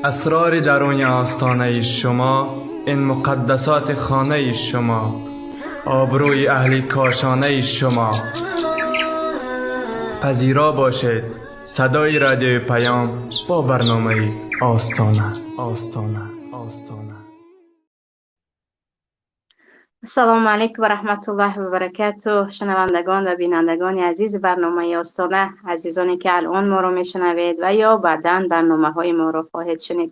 Асрори даруни остонаи шумо, ин муқаддасоти хонаи шумо, обрӯи аҳли кошонаи шумо. Пазиро бошед садои радиои Паём бо барномаи Остона, Остона, Остона. Ассалому алайкум ва раҳматуллоҳи ва баракатуҳ. Шунавандагон ва бинандагони азизи барномаи Остона, азизоне ки алон моро мешунавед ва ё баъдан барномаҳои моро хоҳед шунид.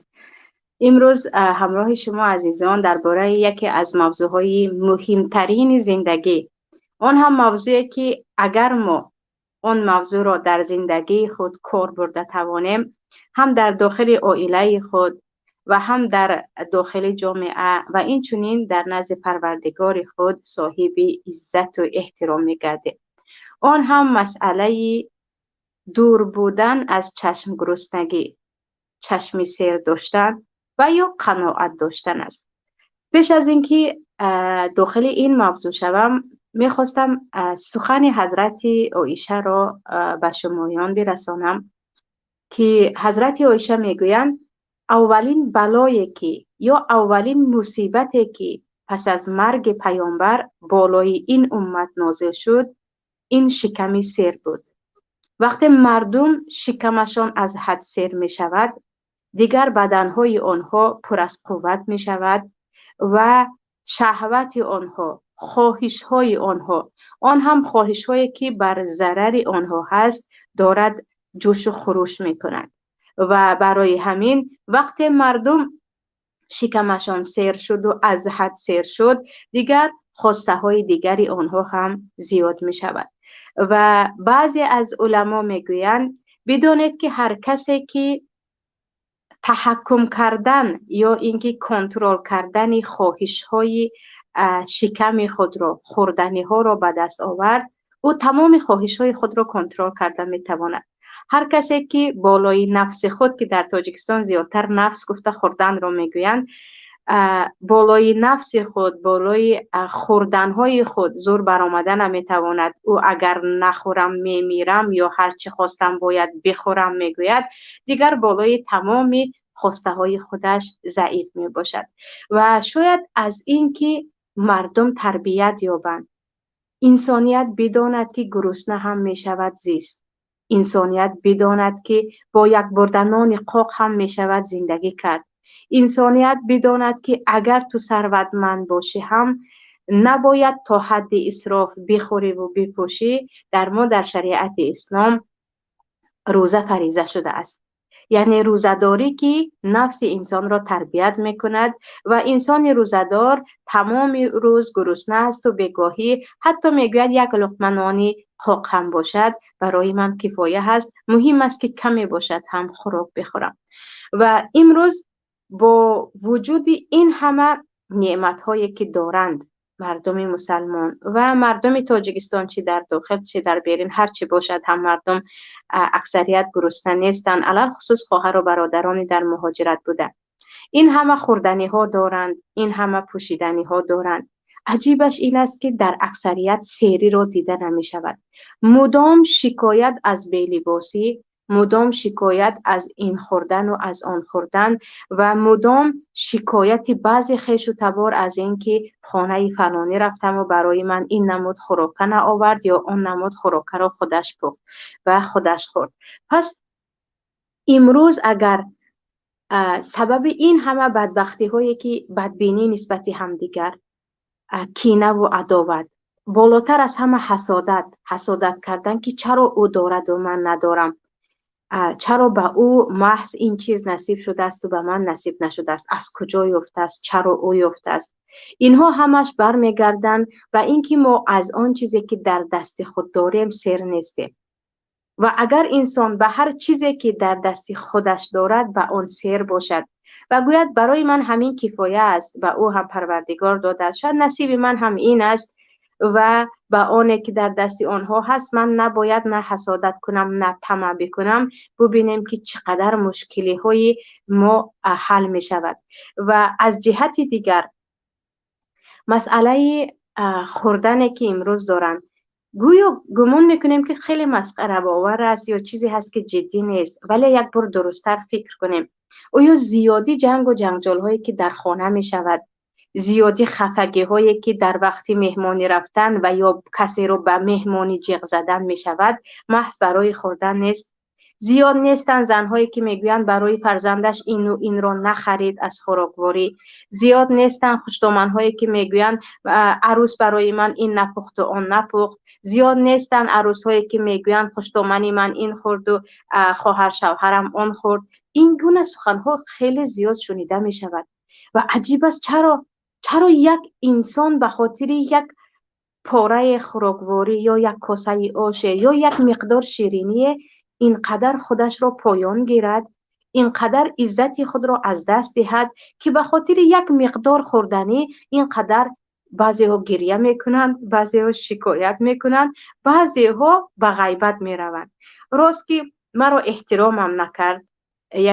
Имрӯз ҳамроҳи шумо азизон дар бораи яке аз мавзӯъҳои муҳимтарини зиндагӣ, он ҳам мавзӯе ки агар мо он мавзӯъро дар зиндагии худ кор бурда тавонем, ҳам дар дохили оилаи худ ва ҳам дар дохили ҷомеа ва инчунин дар назди Парвардигори худ соҳиби иззату эҳтиром мегардем. Он ҳам масъалаи дур будан аз чашмгуруснагӣ, чашми сер доштан ва ё қаноат доштан аст. Пеш аз ин ки дохили ин мавзӯъ шавам, мехостам сухани ҳазрати Оишаро ба шумоён бирасонам, ки ҳазрати Оиша мегӯянд: аввалин балое ки ё аввалин мусибате ки пас аз марги паёмбар болои ин уммат нозил шуд, ин шиками сер буд. Вақте мардум шикамашон аз ҳад сер мешавад, дигар баданҳои онҳо пур аз қувват мешавад ва шаҳвати онҳо, хоҳишҳои онҳо, он ҳам хоҳишҳое ки бар зарари онҳо ҳаст, дорад ҷӯшу хурӯш мекунад. Ва барои ҳамин вақте мардум шикамашон сер шуд ва аз ҳад сер шуд, дигар хостаҳои дигари онҳо ҳам зиёд мешавад. Ва баъзе аз уламо мегӯянд: бидонед ки ҳар касе ки таҳаккум кардан ё инки контрол кардани хоҳишҳои шиками худро, хӯрданиҳоро ба даст овард, ӯ тамоми хоҳишҳои худро контрол карда метавонад. Ҳар касе ки болои нафси худ, ки дар Тоҷикистон зиёдтар нафс гуфта хӯрданро мегӯянд, болои нафси худ, болои хӯрданҳои худ зур баромада наметавонад. Ӯ агар нахӯрам мемирам ё ҳар чӣ хостам бояд бихӯрам мегӯяд, дигар болои тамоми хостаҳои худаш заиф мебошад. Ва шояд аз ин ки мардум тарбият ёбанд, инсоният бидонад ки гурусна ҳам мешавад зист, инсоният бидонад ки бо як бурда нони қоқ ҳам мешавад зиндагӣ кард, инсоният бидонад ки агар ту сарватманд бошӣ ҳам набояд то ҳадди исроф бихӯриву бипӯшӣ. Дар мо дар шариати ислом рӯза фариза шудааст, яъне рӯзадорӣ ки нафси инсонро тарбият мекунад ва инсони рӯзадор тамоми рӯз гурусна аст ва бегоҳӣ ҳатто мегӯяд як луқма нони қоқ ҳам бошад барои ман кифоя ҳаст, муҳим аст ки каме бошад ҳам хӯрок бихӯрам. Ва имрӯз бо вуҷуди ин ҳама неъматҳое ки доранд мардуми мусалмон ва мардуми Тоҷикистон, чи дар дохил чи дар берун, ҳар чи бошад ҳам мардум аксарият гурусна нестанд, алалхусус хоҳару бародарони дар муҳоҷират буда. Ин ҳама хӯрданиҳо доранд, ин ҳама пӯшиданиҳо доранд. Аҷибаш ин аст ки дар аксарият сериро дида намешавад. Мудом шикоят аз белибосӣ, мудом шикоят аз ин хӯрдану аз он хӯрдан ва мудом шикояти баъзе хешу табор аз ин ки хонаи фалонӣ рафтаму барои ман ин намуд хӯрока наовард ё он намуд хӯрокаро худаш пухт ва худаш хӯрд. Пас имрӯз агар сабаби ин ҳама бадбахтиҳое ки бадбинӣ нисбати ҳамдигар, кинаву адоват, болотар аз ҳама ҳасодат, ҳасодат кардан ки чаро ӯ дораду ман надорам, чаро ба ӯ маҳз ин чиз насиб шудааст ва ба ман насиб нашудааст, аз куҷо ёфтааст, чаро ӯ ёфтааст. Инҳо ҳамаш бармегарданд ба ин ки мо аз он чизе ки дар дасти худ дорем сер нестем. Ва агар инсон ба ҳар чизе ки дар дасти худаш дорад ба он сер бошад ва гӯяд барои ман ҳамин кифоя аст, ба ӯ ҳам Парвардигор додааст, шояд насиби ман ҳам ин аст ва ба оне ки дар дасти онҳо ҳаст ман набояд на ҳасодат кунам, на тамаъ бикунам. Бубинем ки чӣ қадар мушкилиҳои мо ҳал мешавад. Ва аз ҷиҳати дигар масъалаи хӯрдане ки имрӯз доранд, гӯё гумон мекунем ки хеле масхарабовар аст ё чизе ҳаст ки ҷиддӣ нест, вале як бор дурусттар фикр кунем. Оё зиёдӣ ҷангу ҷанҷолҳое ки дар хона мешавад, зиёдӣ хафагиҳое ки дар вақти меҳмонӣ рафтан ва ё касеро ба меҳмонӣ ҷиғ задан мешавад, маҳз барои хӯрдан нест? Зиёд нестанд занҳое ки мегӯянд барои фарзандаш ину инро нахарид аз хӯрокворӣ. Зиёд нестанд хушдоманҳое ки мегӯянд арӯс барои ман ин напухту он напухт. Зиёд нестанд арӯсҳое ки мегӯянд хушдомани ман ин хӯрду хоҳар шавҳарам он хӯрд. Ин гуна суханҳо хеле зиёд шунида мешавад ва аҷиб аст, чаро як инсон ба хотири як пораи хӯрокворӣ ё як косаи оше ё як миқдор шириние ин қадар худашро поён гирад, ин қадар иззати худро аз даст диҳад, ки ба хотири як миқдор хӯрданӣ ин қадар баъзеҳо гиря мекунанд, баъзеҳо шикоят мекунанд, баъзеҳо ба ғайбат мераванд. Рост ки маро эҳтиромам накард,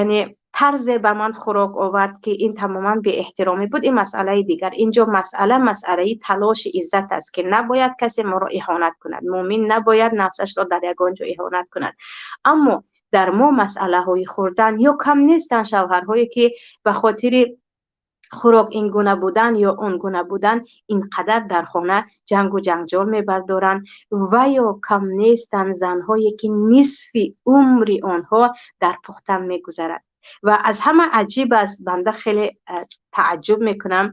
яъне тарзе ба ман хӯрок овард, ки ин тамоман беэҳтиромӣ буд. Ин масъалаи дигар. Инҷо масъала масъалаи талоши иззат аст, ки набояд касе моро иҳонат кунад. Мӯмин набояд нафсашро дар ягон ҷо иҳонат кунад. Аммо дар мо масъалаҳои хӯрдан ё кам нестанд шавҳарҳое ки ба хотири хӯрок ин гуна будан ё он гуна будан ин қадар дар хона ҷангу ҷанҷол мебардоранд, ва ё кам нестанд занҳое ки нисфи умри онҳо дар пухтан мегузарад. Ва аз ҳама аҷиб аст, банда хеле тааҷҷуб мекунам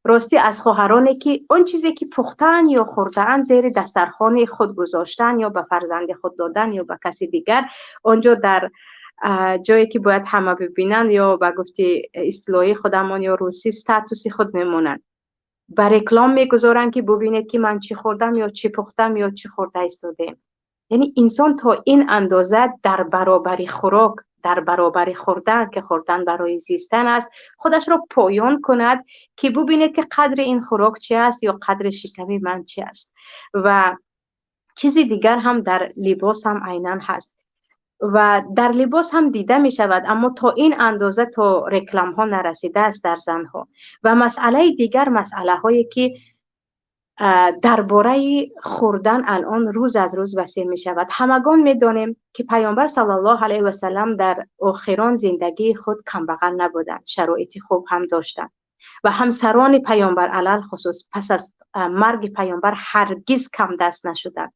ростӣ аз хоҳароне ки он чизе ки пухтан ё хӯрдаанд зери дастархони худ гузоштан ё ба фарзанди худ додан ё ба каси дигар, онҷо дар ҷое ки бояд ҳама бибинанд ё ба гуфти истилоҳии худамон ё русӣ статуси худ мемонанд, ба реклам мегузоранд ки бубинед ки ман чӣ хӯрдам ё чӣ пухтам ё чӣ хӯрда истодаем. Яъне инсон то ин андоза дар баробари хӯрок, дар баробари хӯрдан, ки хӯрдан барои зистан аст, худашро поён кунад ки бубинед ки қадри ин хӯрок чи аст ё қадри шиками ман чи аст. Ва чизи дигар ҳам дар либос ҳам айнан ҳаст ва дар либос ҳам дида мешавад, аммо то ин андоза то рекламҳо нарасидааст дар занҳо. Ва масъалаи дигар масъалаҳое ки дар бораи хӯрдан алон рӯз аз рӯз васеъ мешавад. Ҳамагон медонем ки паёмбар саллаллоҳу алайҳи васаллам дар охирон зиндагии худ камбағал набуданд, шароити хуб ҳам доштанд ва ҳамсарони паёмбар алалхусус пас аз марги паёмбар ҳаргиз камдаст нашуданд.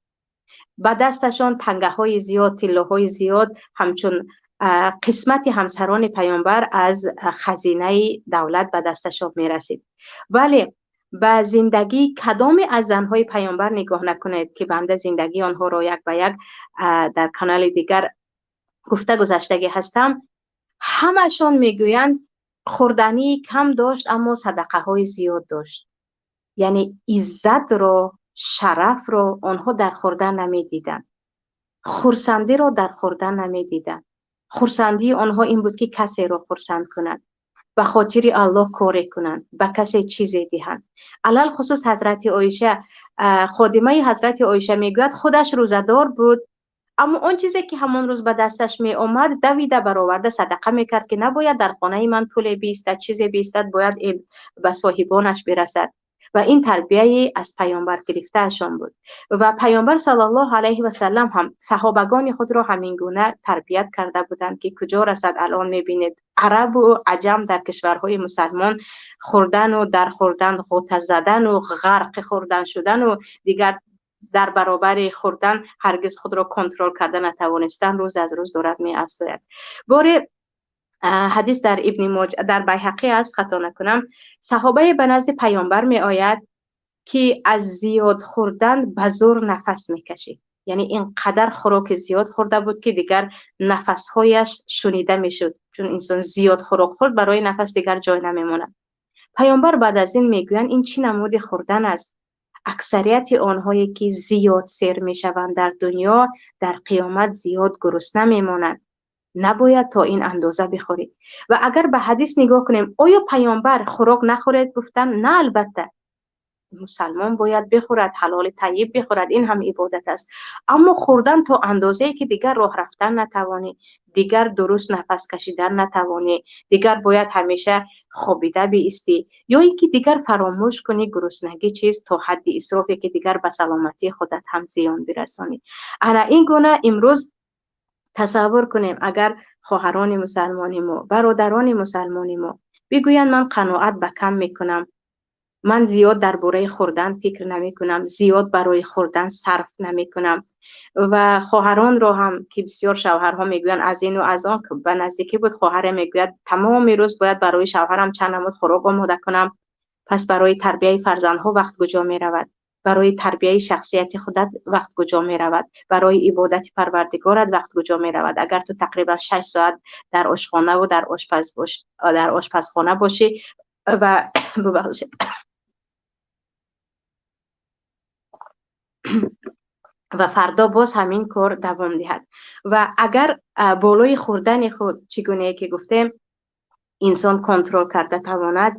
Ба дасташон тангаҳои зиёд, тиллоҳои зиёд ҳамчун қисмати ҳамсарони паёмбар аз хазинаи давлат ба дасташон мерасид. Вале ба зиндагии кадоме аз занҳои паёмбар нигоҳ накунед, ки банда зиндагии онҳоро як ба як дар канали дигар гуфта гузаштагӣ ҳастам, ҳамашон мегӯянд хӯрдании кам дошт, аммо садақаҳои зиёд дошт. Яъне иззатро, шарафро онҳо дар хӯрдан намедиданд, хурсандиро дар хӯрдан намедиданд. Хурсандии онҳо ин буд ки касеро хурсанд кунанд, ба хотири Аллоҳ коре кунанд, ба касе чизе диҳанд. Алалхусус ҳазрати Оиша, ходимаи ҳазрати Оиша мегӯяд худаш рӯзадор буд, аммо он чизе ки ҳамон рӯз ба дасташ меомад давида бароварда садақа мекард, ки набояд дар хонаи ман пуле биистад, чизе биистад, бояд ба соҳибонаш бирасад. Ва ин тарбияи аз паёмбар гирифтаашон буд. Ва паёмбар саллаллоҳу алайҳи васаллам ҳам саҳобагони худро ҳамин гуна тарбият карда буданд, ки куҷо расад алон мебинед арабу аҷам дар кишварҳои мусалмон хӯрдану дар хӯрдан ғӯта задану ғарқи хӯрдан шудану дигар дар баробари хӯрдан ҳаргиз худро контрол карда натавонистан рӯз аз рӯз дорад меафзояд. Боре ҳадис дар Ибни Моҷа, дар Байҳақӣ аст, хато накунам, саҳобае ба назди паёмбар меояд ки аз зиёд хӯрдан ба зӯр нафас мекашид. Яъне ин қадар хӯроки зиёд хӯрда буд, ки дигар нафасҳояш шунида мешуд, чун инсон зиёд хӯрок хӯрд барои нафас дигар ҷой намемонад. Паёмбар баъд аз ин мегӯянд ин чӣ намуди хӯрдан аст? Аксарияти онҳое ки зиёд сер мешаванд дар дунё, дар қиёмат зиёд гурусна мемонанд. Набояд то ин андоза бихӯред. Ва агар ба ҳадис нигоҳ кунем, оё паёмбар хӯрок нахӯред гуфтан? На, албатта. Мусалмон бояд бихӯрад, ҳалоли тайиб бихӯрад, ин ҳам ибодат аст. Аммо хӯрдан то андозае ки дигар роҳ рафтан натавонӣ, дигар дуруст нафас кашидан натавонӣ, дигар бояд ҳамеша хобида биистӣ, ё ин ки дигар фаромӯш кунӣ гуруснагӣ чиз то ҳадди исрофе ки дигар ба саломатии худат ҳам зиён бирасонӣ. Ана ин гуна имрӯз Тасаввур кунем, агар хоҳарони мусалмони мо, бародарони мусалмони мо бигӯянд: ман қаноат ба кам мекунам, ман зиёд дар бораи хӯрдан фикр намекунам, зиёд барои хӯрдан сарф намекунам. Ва хоҳаронро ҳам, ки бисёр шавҳарҳо мегӯянд аз ину аз он, ба наздикӣ буд, хоҳаре мегӯяд: тамоми рӯз бояд барои шавҳарам чанд намуд хӯрок омода кунам. Пас барои тарбияи фарзандҳо вақт куҷо меравад? Барои тарбияи шахсияти худат вақт куҷо меравад? Барои ибодати Парвардигорат вақт куҷо меравад? Агар ту тақрибан 6 соат дар ошхонаву дар ошпазхона бошӣ ва, бубахшед, ва фардо боз ҳамин кор давом диҳад. Ва агар болои хӯрдани худ, чӣ гунае ки гуфтем, инсон контрол карда тавонад,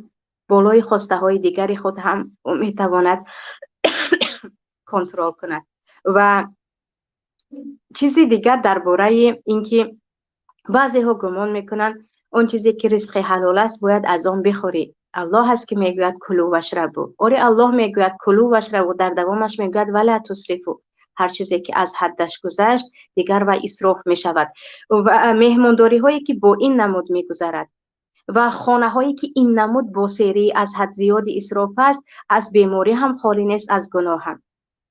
болои хостаҳои дигари худ ҳам метавонад контрол кунад. Ва чизи дигар дар бораи ин ки баъзеҳо гумон мекунанд, он чизе ки ризқи ҳалол аст, бояд аз он бихӯрӣ. Аллоҳ аст ки мегӯяд: كلوا واشربوا. Оре, Аллоҳ мегӯяд: كلوا واشربوا, дар давомаш мегӯяд: ولا تسرفوا. Ҳар чизе ки аз ҳаддаш гузашт, дигар ва исроф мешавад. Ва меҳмондориҳое ки бо ин намуд мегузарад ва хонаҳое ки ин намуд бо серии аз ҳад зиёди исроф аст, аз беморӣ ҳам холӣ нест, аз гуноҳ ҳам.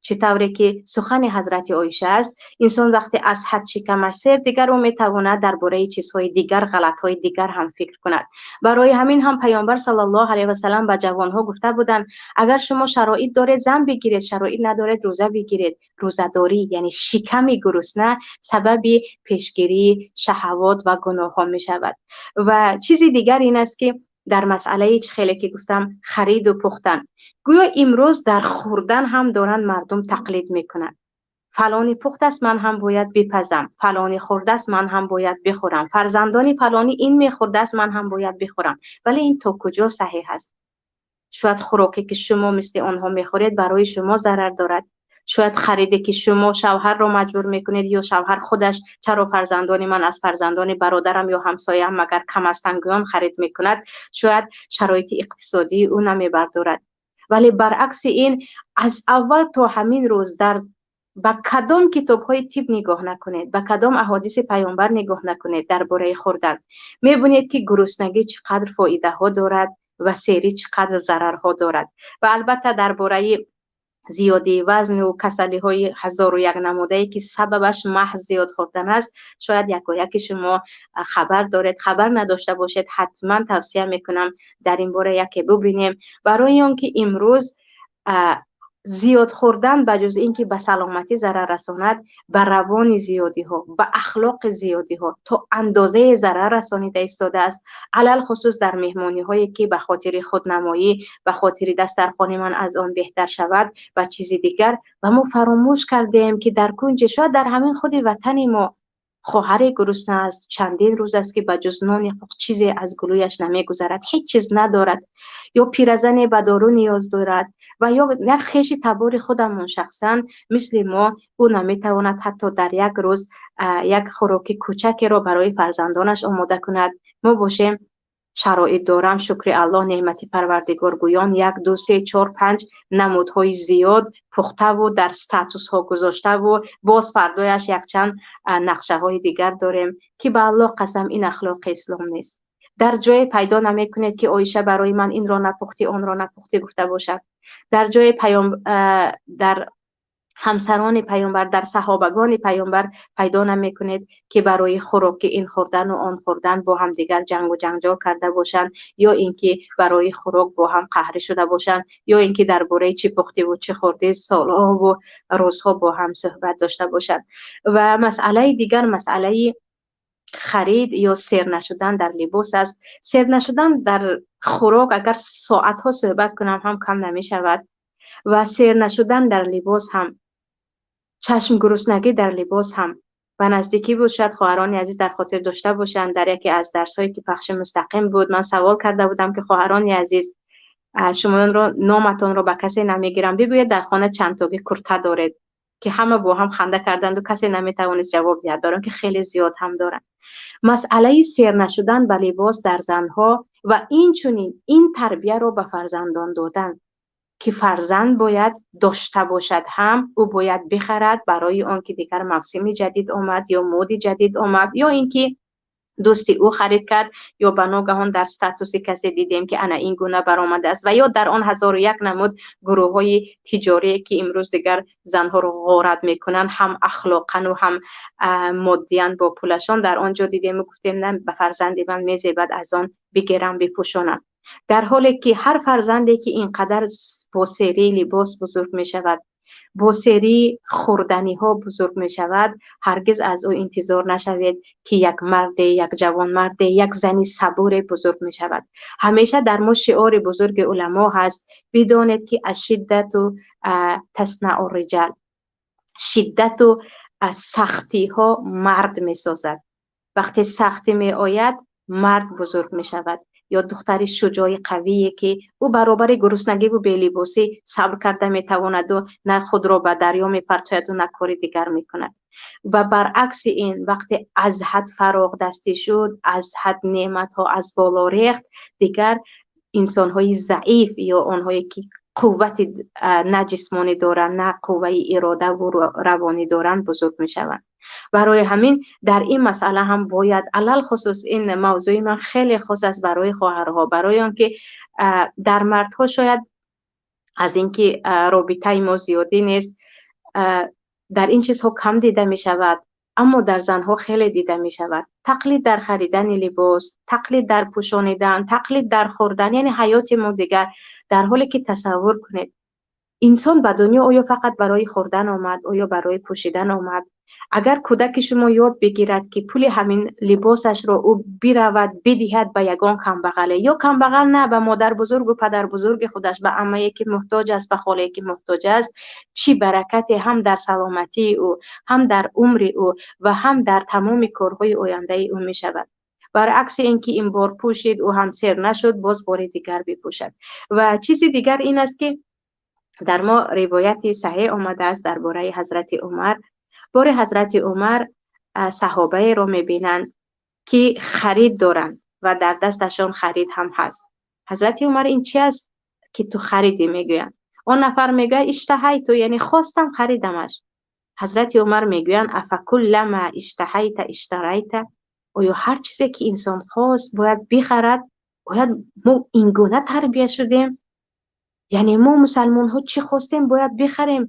Чӣ тавре ки сухани ҳазрати Оиша аст, инсон вақте аз ҳад шикамаш сер, дигар ӯ метавонад дар бораи чизҳои дигар, ғалатҳои дигар ҳам фикр кунад. Барои ҳамин ҳам Паёмбар саллаллоҳу алайҳи васалам ба ҷавонҳо гуфта буданд: агар шумо шароит доред, зан бигиред, шароит надоред, рӯза бигиред. Рӯзадорӣ, яъне шиками гурусна, сабаби пешгирии шаҳавот ва гуноҳҳо мешавад. Ва чизи дигар ин аст, ки дар масъалаи, чӣ хеле ки гуфтам, хариду пухтан, гӯё имрӯз дар хӯрдан ҳам доранд мардум тақлид мекунанд. Фалонӣ пухтааст, ман ҳам бояд бипазам, фалонӣ хӯрдааст, ман ҳам бояд бихӯрам, фарзандони фалонӣ ин мехӯрдааст, ман ҳам бояд бихӯрам. Вале ин то куҷо саҳеҳ аст? Шояд хӯроке ки шумо мисли онҳо мехӯред, барои шумо зарар дорад. Шояд хариде ки шумо шавҳарро маҷбур мекунед ё шавҳар худаш, чаро фарзандони ман аз фарзандони бародарам ё ҳамсояам магар кам ҳастанд, гӯён харид мекунад, шояд шароити иқтисодии ӯ намебардорад. Вале баръакси ин, аз аввал то ҳамин рӯз дар ба кадом китобҳои тиб нигоҳ накунед, ба кадом аҳодиси Паёмбар нигоҳ накунед дар бораи хӯрдан, мебинед ки гуруснагӣ чӣ қадр фоидаҳо дорад ва серӣ чӣ қадр зарарҳо дорад. Ва албатта, дар бораи зиёдии вазну касалиҳои ҳазору як намудае, ки сабабаш маҳз зиёд хӯрдан аст, шояд якояки шумо хабар доред. Хабар надошта бошед, ҳатман тавсия мекунам, дар ин бора яке бубинем, барои он ки имрӯз зиёд хӯрдан, ба ҷуз ин ки ба саломатӣ зарар расонад, ба равони зиёдиҳо, ба ахлоқи зиёдиҳо то андозае зарар расонида истодааст, алалхусус дар меҳмониҳое, ки ба хотири худнамоӣ, ба хотири дастархони ман аз он беҳтар шавад ва чизи дигар. Ва мо фаромӯш кардем, ки дар кунҷе, шояд дар ҳамин худи ватани мо, хоҳаре гурусна аст, чандин рӯз аст, ки ба ҷуз нони чизе аз гулӯяш намегузарад, ҳеҷ чиз надорад, ё пиразане ба дору ниёз дорад, ва ё як хеши табори худамон, шахсан мисли мо, ӯ наметавонад ҳатто дар як рӯз як хӯроки кӯчакеро барои фарзандонаш омода кунад. Мо бошем, шароит дорам, шукри Аллоҳ, неъмати Парвардигор, гӯён як, ду, се, чор, панҷ намудҳои зиёд пухтаву дар статусҳо гузоштаву боз фардояш якчанд нақшаҳои дигар дорем, ки ба Аллоҳ қасам, ин ахлоқи ислом нест. Дар ҷое пайдо намекунед, ки Оиша барои ман инро напухтӣ, онро напухтӣ гуфта бошад. Дар ҷое паём, дар ҳамсарони Паёмбар, дар саҳобагони Паёмбар пайдо намекунед, ки барои хӯроки ин хӯрдану он хӯрдан бо ҳамдигар ҷангу ҷанҷол карда бошанд, ё ин ки барои хӯрок бо ҳам қаҳрӣ шуда бошанд, ё ин ки дар бораи чӣ пухтиву чӣ хӯрдӣ солҳову рӯзҳо бо ҳам суҳбат дошта бошанд. Ва масъалаи дигар масъалаи харид ё сер нашудан дар либос аст. Сер нашудан дар хӯрок агар соатҳо суҳбат кунам ҳам кам намешавад. Ва сер нашудан дар либос ҳам, чашмгуруснагӣ дар либос ҳам ба наздикӣ буд. Шояд хоҳарони азиз дар хотир дошта бошанд, дар яке аз дарсҳое ки пахши мустақим буд, ман савол карда будам, ки хоҳарони азиз, шумоёнро номатонро ба касе намегирам, бигӯед, дар хона чандтоги курта доред, ки ҳама бо ҳам ханда карданду касе наметавонист ҷавоб диҳад, барои ки хеле зиёд ҳам доранд. Масъалаи сер нашудан ба либос дар занҳо ва инчунин ин тарбияро ба фарзандон додан. ки фарзанд бояд дошта бошад ҳам, ӯ бояд бихарад барои он ки дигар мавсими ҷадид омад ё моди ҷадид омад, ё ин ки дӯсти ӯ харид кард, ё ба ногаҳон дар статуси касе дидем, ки ана ин гуна баромадааст, ва ё дар он 1001 намуд гурӯҳҳои тиҷорие, ки имрӯз дигар занҳоро ғорат мекунанд, ҳам ахлоқану ҳам моддиян бо пулашон, дар он ҷо дидему гуфтем: на, ба фарзанди ман мезебад, аз он бигирам, бипӯшонам. Дар ҳоле ки ҳар фарзанде, ки ин қадар бо серии либос бузург мешавад, бо серии хӯрданиҳо бузург мешавад, ҳаргиз аз ӯ интизор нашавед, ки як марде, як ҷавонмарде, як зани сабуре бузург мешавад. Ҳамеша дар мо шиори бузурги уламо ҳаст: бидонед, ки ашиддату таснау риҷал, шиддату сахтиҳо мард месозад. Вақте сахтӣ меояд, мард бузург мешавад ё духтари шуҷои қавие, ки ӯ баробари гуруснагиву белибосӣ сабр карда метавонаду на худро ба дарё мепартояду, на кори дигар мекунад. Ва баръакси ин, вақте аз ҳад фароғдастӣ шуд, аз ҳад неъматҳо аз боло рехт, дигар инсонҳои заиф ё онҳое, ки қуввати на ҷисмонӣ доранд, на қувваи иродаву равонӣ доранд, бузург мешаванд. Барои ҳамин дар ин масъала ҳам бояд, алалхусус ин мавзӯи ман хеле хос аст барои хоҳарҳо, барои он ки дар мардҳо шояд аз ин ки робитаи мо зиёдӣ нест, дар ин чизҳо кам дида мешавад, аммо дар занҳо хеле дида мешавад: тақлид дар харидани либос, тақлид дар пӯшонидан, тақлид дар хӯрдан, яъне ҳаёти мо дигар. Дар ҳоле ки тасаввур кунед, инсон ба дунё оё фақат барои хӯрдан омад? Оё барои пӯшидан омад? Агар кӯдаки шумо ёд бигирад, ки пули ҳамин либосашро ӯ биравад бидиҳад ба ягон камбағале, ё камбағал на, ба модарбузургу падарбузурги худаш, ба аммае, ки муҳтоҷ аст, ба холае, ки муҳтоҷ аст, чӣ баракате ҳам дар саломатии ӯ, ҳам дар умри ӯ ва ҳам дар тамоми корҳои ояндаи ӯ мешавад. Баръакси ин ки ин бор пӯшид, ӯ ҳам сер нашуд, боз бори дигар бипӯшад. Ва чизи дигар ин аст, ки дар мо ривояти саҳеҳ омадааст дар бораи ҳазрати Умар. Бори ҳазрати Умар саҳобаеро мебинанд, ки харид доранд ва дар дасташон харид ҳам ҳаст. Ҳазрати Умар: «Ин чи аст, ки ту харидӣ?» мегӯянд. Он нафар мегӯяд: «Иштаҳайту», яъне хостам, харидамаш. Ҳазрати Умар мегӯянд: «Афакуллама иштаҳайта иштарайта?» Оё ҳар чизе, ки инсон хост, бояд бихарад? Бояд мо ин гуна тарбия шудем? Яъне мо мусалмонҳо чӣ хостем, бояд бихарем?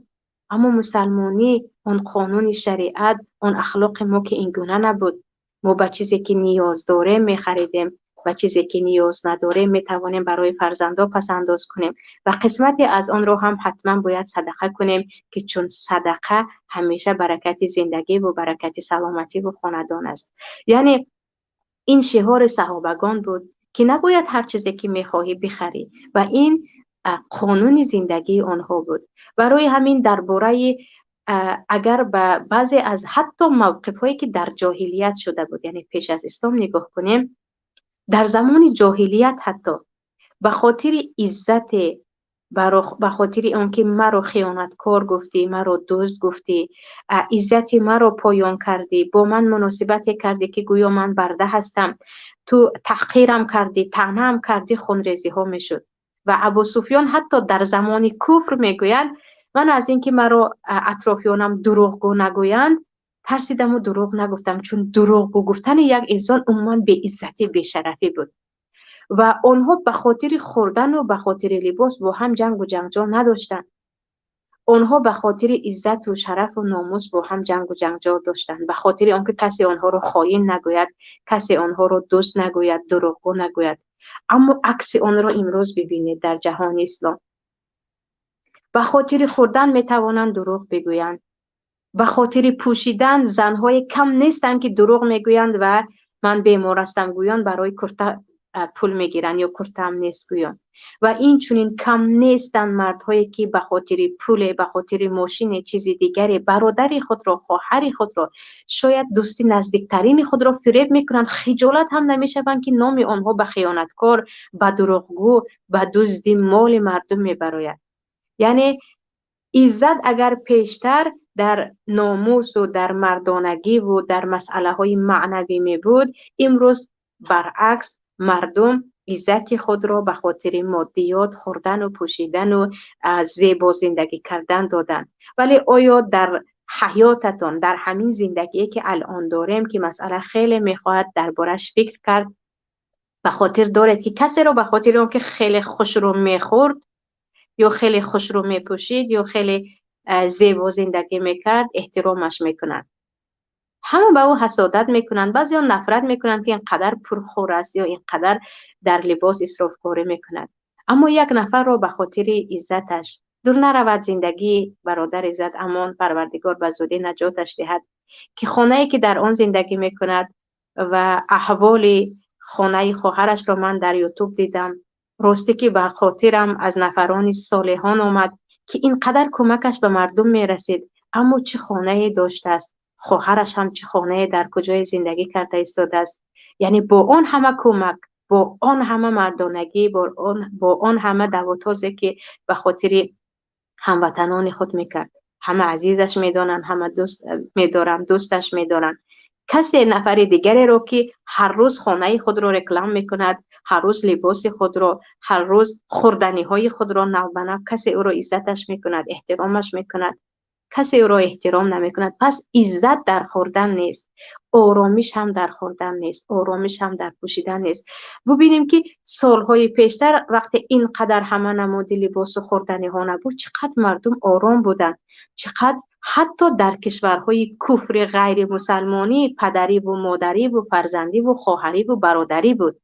Аммо мусалмонӣ, он қонуни шариат, он ахлоқи мо ки ин гуна набуд. Мо ба чизе, ки ниёз дорем, мехаридем, ба чизе, ки ниёз надорем, метавонем барои фарзандо пасандоз кунем ва қисмате аз онро ҳам ҳатман бояд садақа кунем, ки чун садақа ҳамеша баракати зиндагиву баракати саломативу хонадон аст. Яъне ин шиори саҳобагон буд, ки набояд ҳар чизе, ки мехоҳӣ, бихарӣ, ва ин қонуни зиндагии онҳо буд. Барои ҳамин дар бораи агар ба баъзе аз ҳатто мавқифҳое, ки дар ҷоҳилият шуда буд, яъне пеш аз ислом, нигоҳ кунем, дар замони ҷоҳилият ҳатто ба хотири иззате, ба хотири он ки маро хиёнаткор гуфтӣ, маро дузд гуфтӣ, иззати маро поён кардӣ, бо ман муносибате кардӣ, ки гӯё ман барда ҳастам, ту таҳқирам кардӣ, таънаам кардӣ, хунрезиҳо мешуд. Ва Абусуфён ҳатто дар замони куфр мегӯяд: «Ман аз ин ки маро атрофиёнам дурӯғгӯ нагӯянд, тарсидаму дурӯғ нагуфтам», чун дурӯғгӯ гуфтани як инсон умуман беиззатӣ, бешарафӣ буд. Ва онҳо ба хотири хӯрдану ба хотири либос бо ҳам ҷангу ҷанҷол надоштанд, онҳо ба хотири иззату шарафу номус бо ҳам ҷангу ҷанҷол доштанд, ба хотири он ки касе онҳоро хоин нагӯяд, касе онҳоро дузд нагӯяд, дурӯғгӯ нагӯяд. Аммо акси онро имрӯз бибинед: дар ҷаҳони ислом ба хотири хӯрдан метавонанд дурӯғ бигӯянд, ба хотири пӯшидан занҳое кам нестанд, ки дурӯғ мегӯянд ва ман бемор ҳастам гӯён барои курта пул мегиранд ё куртаам нест гӯён. Ва инчунин кам нестанд мардҳое, ки ба хотири пуле, ба хотири мошине, чизи дигаре бародари худро, хоҳари худро, шояд дӯсти наздиктарини худро фиреб мекунанд, хиҷолат ҳам намешаванд, ки номи онҳо ба хиёнаткор, ба дурӯғгӯ, ба дузди моли мардум мебарояд. Яъне иззат агар пештар дар номусу дар мардонагиву дар масъалаҳои маънавӣ мебуд, имрӯз баръакс, мардум Иззати худро ба хотири моддиёт, хӯрдану пӯшидану зебо зиндагӣ кардан додан. Вале оё дар ҳаётатон, дар ҳамин зиндагие ки алон дорем, ки масъала хеле мехоҳад дар бораш фикр кард, ба хотир доред ки касеро ба хотири он ки хеле хушрӯ мехӯрд ё хеле хушрӯ мепӯшид ё хеле зебо зиндагӣ мекард, эҳтиромаш мекунанд? Ҳама ба ӯ ҳасодат мекунанд, баъзеҳо нафрат мекунанд, ки ин қадар пурхӯр аст ё ин қадар дар либос исрофкорӣ мекунад. Аммо як нафарро ба хотири иззаташ дур наравад зиндагии бародар Иззат Амон, Парвардигор ба зудӣ наҷоташ диҳад, ки хонае ки дар он зиндагӣ мекунад ва аҳволи хонаи хоҳарашро ман дар Ютуб дидам. Ростӣ ки ба хотирам аз нафарони солеҳон омад, ки ин қадар кӯмакаш ба мардум мерасид, аммо чӣ хонае доштааст, хоҳараш ҳам чӣ хонае дар куҷое зиндагӣ карда истодааст. Яъне бо он ҳама кӯмак, бо он ҳама мардонагӣ, бо он ҳама давотозе ки ба хотири ҳамватанони худ мекард, ҳама азизаш медонанд, ҳама дӯст медоранд, дӯсташ медоранд. Касе нафари дигареро ки ҳар рӯз хонаи худро реклам мекунад, ҳар рӯз либоси худро, ҳар рӯз хӯрданиҳои худро нав ба нав, касе ӯро иззаташ мекунад, эҳтиромаш мекунад, касе ӯро эҳтиром намекунад. Пас иззат дар хӯрдан нест, оромиш ҳам дар хӯрдан нест, оромиш ҳам дар пӯшидан нест. Бубинем ки солҳои пештар вақте ин қадар ҳама намуди либосу хӯрданиҳо набуд, чӣ қадр мардум ором буданд, чӣ қадр ҳатто дар кишварҳои куфри ғайримусалмонӣ падариву модариву фарзандиву хоҳариву бародарӣ буд.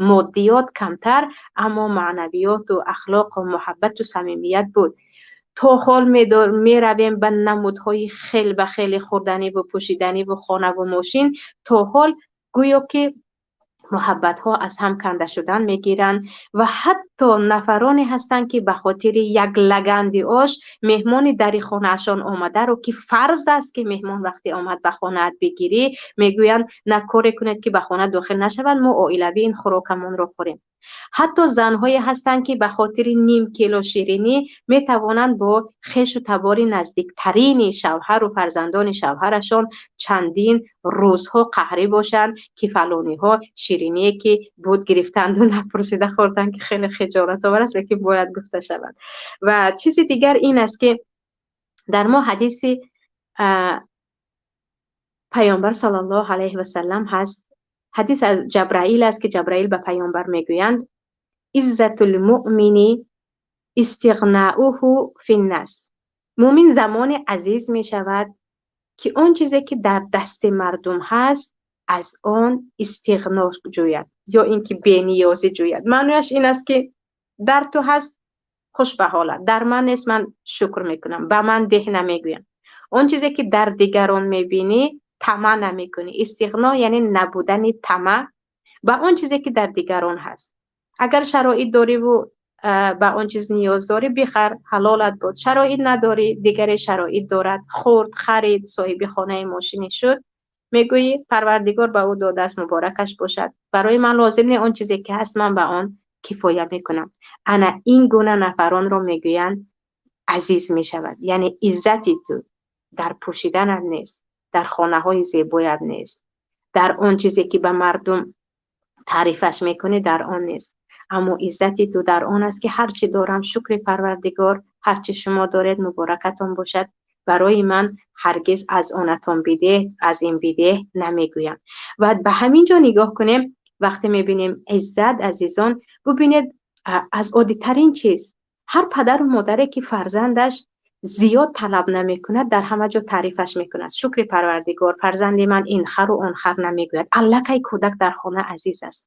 Моддиёт камтар, аммо маънавиёту ахлоқу муҳаббату самимият буд. То ҳол меравем ба намудҳои хел ба хели хӯрданиву пӯшиданиву хонаву мошин, то ҳол гӯё ки муҳаббатҳо аз ҳам канда шудан мегиранд ва ҳатто нафароне ҳастанд, ки ба хотири як лаганди ош меҳмони дари хонаашон омадаро, ки фарз аст ки меҳмон вақте омад ба хонаат бигирӣ, мегӯянд на коре кунед ки ба хона дохил нашавад, мо оилавӣ ин хӯрокамонро хӯрем. Ҳатто занҳое ҳастанд, ки ба хотири ним кило ширинӣ метавонанд бо хешу табори наздиктарини шавҳару фарзандони шавҳарашон чандин рӯзҳо қаҳрӣ бошанд, ки фалониҳо шириние ки буд гирифтанду напурсида хӯрданд, ки хеле хиҷолатовар аст, лекин бояд гуфта шавад. Ва чизи дигар ин аст, ки дар мо ҳадиси паёмбар саллаллоҳу алайҳи васаллам ҳаст. Ҳадис аз Ҷабраил аст, ки Ҷабраил ба паёмбар мегӯянд: иззатул муъмини истиғнаъуҳу финнас. Мӯмин замоне азиз мешавад, ки он чизе ки дар дасти мардум ҳаст, аз он истиғно ҷӯяд ё ин ки бениёзӣ ҷӯяд. Маънояш ин аст, ки дар ту ҳаст, хуш ба ҳолат, дар ман нест, ман шукр мекунам, ба ман деҳ намегӯям. Он чизе ки дар дигарон мебинӣ, тама намекунӣ. Истиғно яъне набудани тама ба он чизе ки дар дигарон ҳаст. Агар шароит дориву ба он чиз ниёз дорӣ, бихар, ҳалолат буд. Шароит надорӣ, дигаре шароит дорад, хӯрд, харид, соҳиби хонаи мошинӣ шуд, мегӯӣ Парвардигор ба ӯ додааст, муборакаш бошад, барои ман лозим не, он чизе ки ҳаст ман ба он кифоя мекунам. Ана ин гуна нафаронро мегӯянд азиз мешавад. Яъне иззати ту дар пӯшиданат нест, дар хонаҳои зебоят нест, дар он чизе ки ба мардум таърифаш мекунӣ дар он нест, аммо иззати ту дар он аст, ки ҳар чӣ дорам, шукри Парвардигор, ҳар чӣ шумо доред, муборакатон бошад, барои ман ҳаргиз аз онатон бидеҳ, аз ин бидеҳ намегӯям. Ва ба ҳамин ҷо нигоҳ кунем, вақте мебинем иззат, азизон, бубинед, аз оддитарин чиз, ҳар падару модаре ки фарзандаш зиёд талаб намекунад, дар ҳама ҷо таърифаш мекунад. Шукри Парвардигор, фарзанди ман ин хару он хар намегӯяд. Аллакай кӯдак дар хона азиз аст.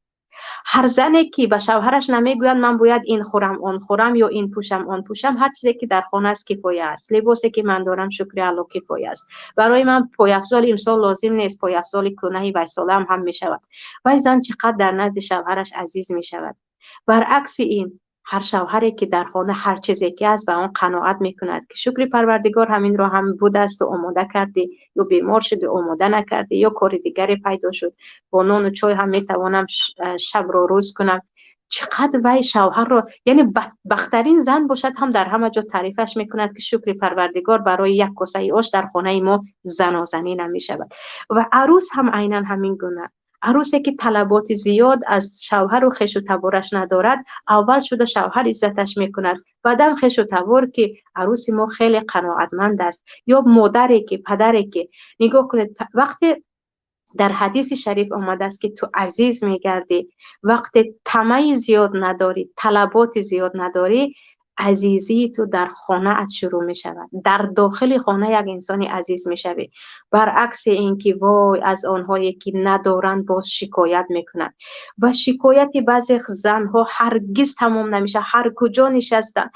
Ҳар зане ки ба шавҳараш намегӯяд ман бояд ин хӯрам, он хӯрам ё ин пӯшам, он пӯшам, ҳар чизе ки дар хона аст кифоя аст. Либосе ки ман дорам, шукри Алло, кифоя аст. Барои ман пойафзол имсол лозим нест, пойафзоли кӯнаи вайсолаам ҳам мешавад. Вай зан чӣ қадр дар назди шавҳараш азиз мешавад. Баръакси ин, ҳар шавҳаре ки дар хона ҳар чизе ки аст ба он қаноат мекунад, ки шукри Парвардигор ҳаминро ҳам будааст омода кардӣ, ё бемор шудӣ омода накардӣ, ё кори дигаре пайдо шуд, бо нону чой ҳам метавонам шабро рӯз кунам. Чӣ қадр вай шавҳарро, яъне бадбахттарин зан бошад ҳам дар ҳама ҷо таърифаш мекунад, ки шукри Парвардигор барои як косаи ош дар хонаи мо занозанӣ намешавад. Ва арӯс ҳам айнан ҳамин гуна. Арӯсе ки талаботи зиёд аз шавҳару хешу табораш надорад, аввал шуда шавҳар иззаташ мекунад, баъдан хешу табор, ки арӯси мо хеле қаноатманд аст. Ё модаре ки, падаре ки, нигоҳ кунед, вақте дар ҳадиси шариф омадааст, ки ту азиз мегардӣ вақте тамаи зиёд надорӣ, талаботи зиёд надорӣ, азизии ту дар хонаат шурӯъ мешавад. Дар дохили хона як инсони азиз мешавӣ. Баръакси ин ки вой аз онҳое ки надоранд, боз шикоят мекунанд. Ва шикояти баъзе занҳо ҳаргиз тамом намешавад. Ҳар куҷо нишастанд,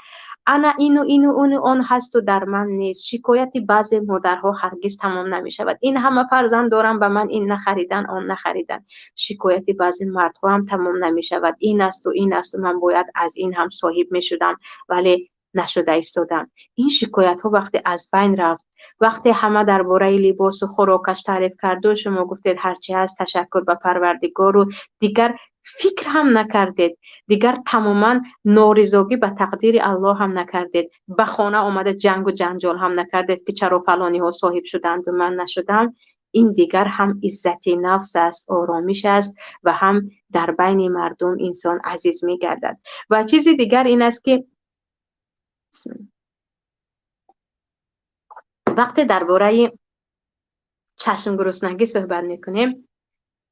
ана ину ину уну он ҳасту дар ман нест. Шикояти баъзе модарҳо ҳаргиз тамом намешавад: ин ҳама фарзанд дорам, ба ман ин нахаридан, он нахаридан. Шикояти баъзе мардҳо ҳам тамом намешавад: ин асту ин асту, ман бояд аз ин ҳам соҳиб мешудам, вале нашуда истодам. Ин шикоятҳо вақте аз байн рафт, вақте ҳама дар бораи либосу хӯрокаш таъриф карду, шумо гуфтед: ҳарчи ҳаст, ташаккур ба Парвардигору, дигар фикр ҳам накардед, дигар тамоман норизогӣ ба тақдири Аллоҳ ҳам накардед, ба хона омада ҷангу ҷанҷол ҳам накардед, ки чаро фалониҳо соҳиб шуданду ман нашудам. Ин дигар ҳам иззати нафс аст, оромиш аст ва ҳам дар байни мардум инсон азиз мегардад. Ва чизи дигар ин аст, ки вақте дар бораи чашмгуруснагӣ суҳбат мекунем,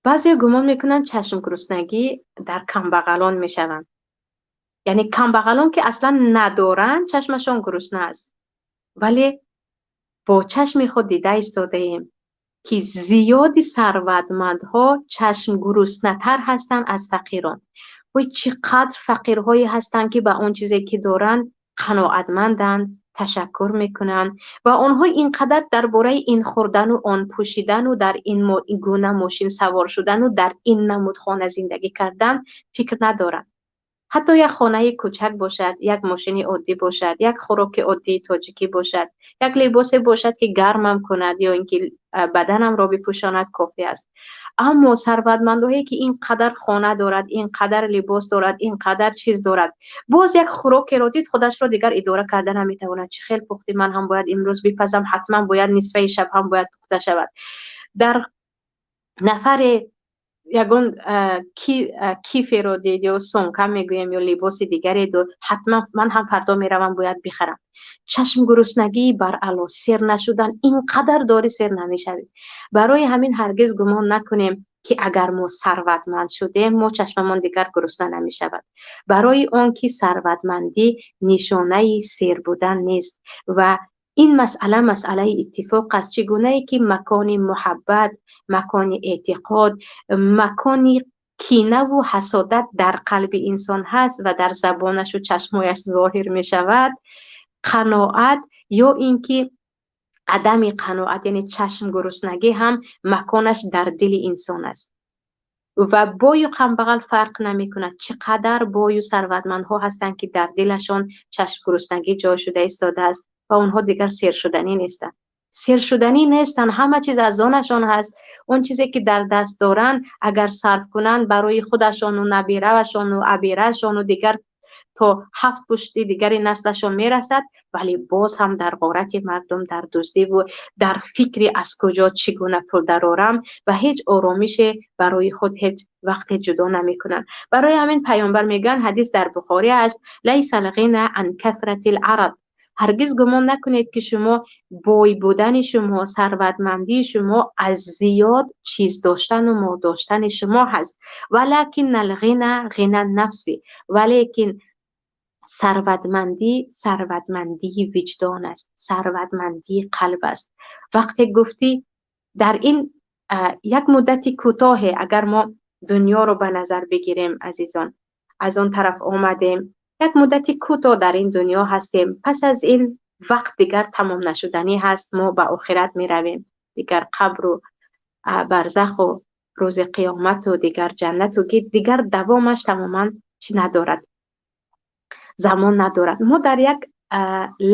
баъзеҳо гумон мекунанд, чашмгуруснагӣ дар камбағалон мешаванд, яъне камбағалон ки аслан надоранд, чашмашон гурусна аст. Вале бо чашми худ дида истодаем, ки зиёди сарватмандҳо чашмгуруснатар ҳастанд аз фақирон. Вой, чӣ қадр фақирҳое ҳастанд, ки ба он чизе ки доранд қаноатманданд, ташаккур мекунанд ва онҳо ин қадар дар бораи ин хӯрдану он пӯшидану дар ин гуна мошин савор шудану дар ин намуд хона зиндагӣ кардан фикр надоранд. Ҳатто як хонаи кӯчак бошад, як мошини оддӣ бошад, як хӯроки оддии тоҷикӣ бошад, як либосе бошад, ки гармам кунад ё ин ки баданамро бипӯшонад, кофӣ аст. Аммо сарватмандҳое ки ин қадар хона дорад, ин қадар либос дорад, ин қадар чиз дорад, боз як хӯрокеро дид, худашро дигар идора карда наметавонад. Чӣ хел пухтӣ? Ман ҳам бояд имрӯз бипазам, ҳатман бояд нисфаи шаб ҳам бояд пухта шавад. Дар нафаре ягон киферо дид ё сумка мегӯем ё либоси дигаре дод, ҳатман ман ҳам фардо меравам, бояд бихарам. Чашмгуруснагии баръало, сер нашудан, ин қадар дорӣ, сер намешавӣ. Барои ҳамин ҳаргиз гумон накунем, ки агар мо сарватманд шудем, мо чашмамон дигар гурусна намешавад. Барои он ки сарватмандӣ нишонаи сер будан нест. Ва ин масъала масъалаи иттифоқ аст. Чӣ гунае ки макони муҳаббат, макони эътиқод, макони кинаву ҳасодат дар қалби инсон ҳаст ва дар забонашу чашмҳояш зоҳир мешавад, қаноат ё ин ки адами қаноат, яъне чашмгуруснагӣ ҳам маконаш дар дили инсон аст. Ва бою камбағал фарқ намекунад. Чӣ қадар бою сарватмандҳо ҳастанд, ки дар дилашон чашмгуруснагӣ ҷой шуда истодааст ва онҳо дигар сершуданӣ нестанд, сершуданӣ нестанд. Ҳама чиз аз онашон ҳаст. Он чизе ки дар даст доранд, агар сарф кунанд, барои худашону набиравашону абирашону дигар то ҳафт пушти дигари наслашон мерасад, вале боз ҳам дар ғорати мардум, дар дуздиву дар фикри аз куҷо, чӣ гуна пул дарорам ва ҳеҷ оромише барои худ ҳеҷ вақте ҷудо намекунанд. Барои ҳамин Паёмбар мегӯянд, ҳадис дар Бухорӣ аст: ليس الغنى عن كثرة العرض. Ҳаргиз гумон накунед, ки шумо бой будани шумо, сарватмандии шумо аз зиёд чиз доштану мол доштани шумо ҳаст. ولكن الغنى غنى النفس. Валекин сарватмандӣ сарватмандии виҷдон аст, сарватмандии қалб аст. Вақте гуфтӣ, дар ин як муддати кӯтоҳе агар мо дунёро ба назар бигирем, азизон, аз он тараф омадем, як муддати кӯтоҳ дар ин дунё ҳастем. Пас аз ин вақт дигар тамом нашуданӣ ҳаст, мо ба охират меравем, дигар қабру барзаху рӯзи қиёмату дигар ҷаннату, ки дигар давомаш тамоман чӣ надорад, замон надорад. Мо дар як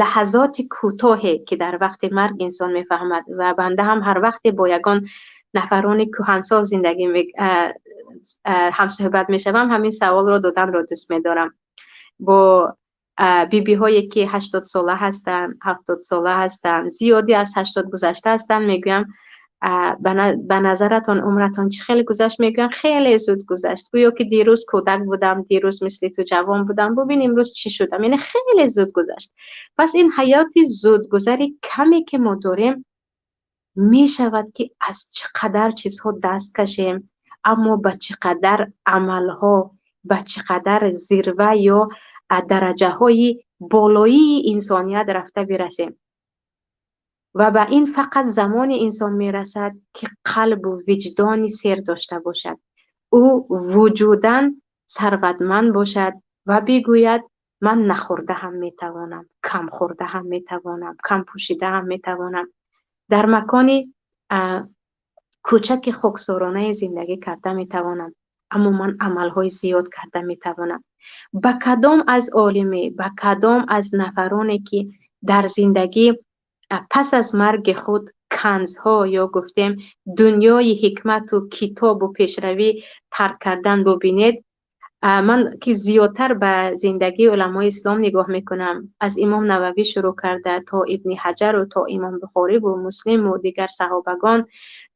лаҳазоти кӯтоҳе, ки дар вақти марг инсон мефаҳмад, ва банда ҳам ҳар вақте бо ягон нафарони кӯҳансол зиндагӣ ҳамсӯҳбат мешавам, ҳамин саволро доданро дӯст медорам. Бо бибиҳое ки 80 сола ҳастанд, 70 сола ҳастанд, зиёдӣ аз 80 гузашта ҳастанд, мегӯям: Ба назаратон умратон чӣ хеле гузашт? Мегӯянд хеле зуд гузашт, гӯё ки дирӯз кӯдак будам, дирӯз мисли ту ҷавон будам, бубин имрӯз чӣ шудам, яъне хеле зуд гузашт. Пас ин ҳаёти зудгузари каме ки мо дорем, мешавад ки аз чӣ қадар чизҳо даст кашем, аммо ба чӣ қадар амалҳо, ба чӣ қадар зирва ё дараҷаҳои болоии инсоният рафта бирасем. Ва ба ин фақат замони инсон мерасад, ки қалбу виҷдони сер дошта бошад, ӯ вуҷудан сарватманд бошад ва бигӯяд ман нахӯрда ҳам метавонам, кам хӯрда ҳам метавонам, кам пӯшида ҳам метавонам, дар макони кӯчаки хоксоронаи зиндагӣ карда метавонам, аммо ман амалҳои зиёд карда метавонам. Ба кадом аз олиме, ба кадом аз нафароне ки дар зиндагӣ пас аз марги худ канзҳо ё гуфтем дунёи ҳикмату китобу пешравӣ тарк кардан бубинед. Ман ки зиёдтар ба зиндагии уламои ислом нигоҳ мекунам, аз Имом Нававӣ шурӯъ карда то Ибни Ҳаҷару то Имом Бухориву Муслиму дигар саҳобагон.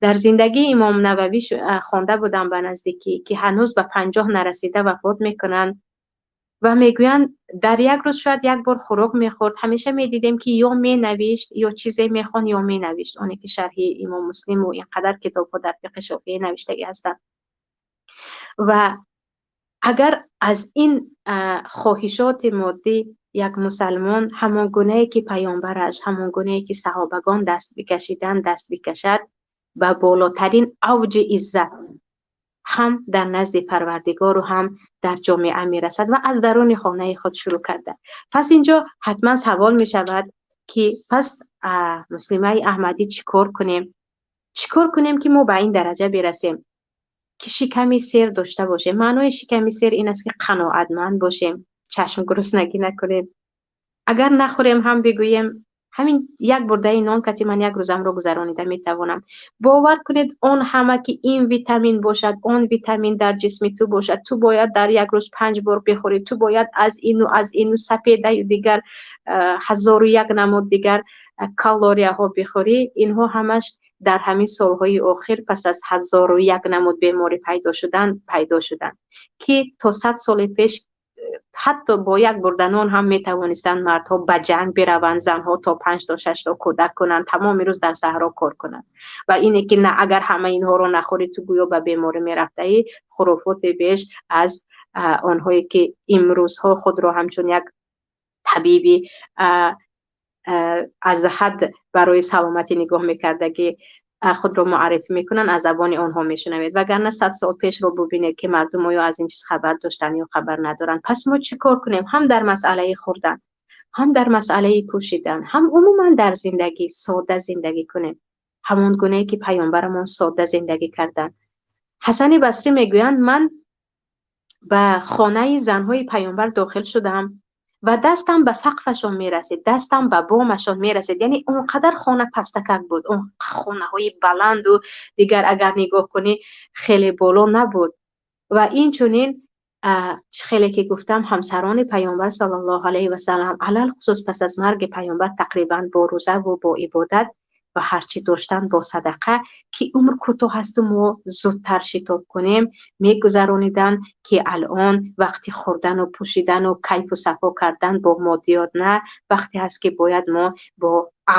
Дар зиндагии Имом Нававӣ хонда будам ба наздикӣ, ки ҳанӯз ба 50 нарасида вафот мекунанд ва мегӯянд дар як рӯз шояд як бор хӯрок мехӯрд. Ҳамеша медидем ки ё менавишт, ё чизе мехонд, ё менавишт. Оне ки шарҳи Имом Муслиму ин қадар китобҳо дар фиқҳи шофиӣ навиштагӣ ҳастанд. Ва агар аз ин хоҳишоти моддӣ як мусалмон ҳамон гунае ки паёмбараш, ҳамон гунае ки саҳобагон даст бикашиданд, даст бикашад, ба болотарин авҷи иззат ҳам дар назди Парвардигору ҳам дар ҷомеа мерасад ва аз даруни хонаи худ шурӯъ карда. Пас инҷо ҳатман савол мешавад ки пас муслимаи аҳмадӣ чӣ кор кунем? Чӣ кор кунем ки мо ба ин дараҷа бирасем, ки шиками сер дошта бошем? Маънои шиками сер ин аст ки қаноатманд бошем, чашм гуруснагӣ накунем. Агар нахӯрем ҳам бигӯем ҳамин як бурдаи нон кати ман як рӯзамро гузаронида метавонам. Бовар кунед, он ҳама ки ин витамин бошад, он витамин дар ҷисми ту бошад, ту бояд дар як рӯз 5 бор бихӯрӣ, ту бояд аз ину аз ину сапедаю дигар 1001 намуд дигар калорияҳо бихӯрӣ. Инҳо ҳамаш дар ҳамин солҳои охир пас аз 1001 намуд беморӣ пайдо шуданд, ки то 100 соли пеш ҳатто бо як бурда нон ҳам метавонистанд мардҳо ба ҷанг бираванд, занҳо то 5 то 6 то кӯдак кунанд, тамоми рӯз дар саҳро кор кунанд. Ва ине ки на агар ҳама инҳоро нахӯрӣ, ту гӯё ба беморӣ мерафтаӣ, хуруфоти беш аз онҳое ки имрӯзҳо худро ҳамчун як табиби аз ҳад барои саломатӣ нигоҳ мекардагӣ худро муаррифӣ мекунанд, аз забони онҳо мешунавед. Вагарна 100 сол пешро бубинед ки мардум оё аз ин чиз хабар доштанд ё хабар надоранд. Пас мо чӣ кор кунем? Ҳам дар масъалаи хӯрдан, ҳам дар масъалаи пӯшидан, ҳам умуман дар зиндагӣ сода зиндагӣ кунем, ҳамон гунае ки паёмбарамон сода зиндагӣ карданд. Ҳасани Басрӣ мегӯянд ман ба хонаи занҳои паёмбар дохил шудам ва дастам ба сақфашон мерасид, дастам ба бомашон мерасид. Яъне он қадар хона пастакак буд, он хонаҳои баланду дигар агар нигоҳ кунӣ хеле боло набуд. Ва инчунин хеле ки гуфтам, ҳамсарони паёмбар саллаллоҳу алайҳи васаллам алалхусус пас аз марги паёмбар тақрибан бо рӯзаву бо ибодат ва ҳарчи доштан бо садақа, ки умр кӯтоҳ асту мо зудтар шитоб кунем, мегузарониданд, ки алон вақти хӯрдану пӯшидану кайфу сафо кардан бо моддиёт на, вақте ҳаст ки бояд мо бо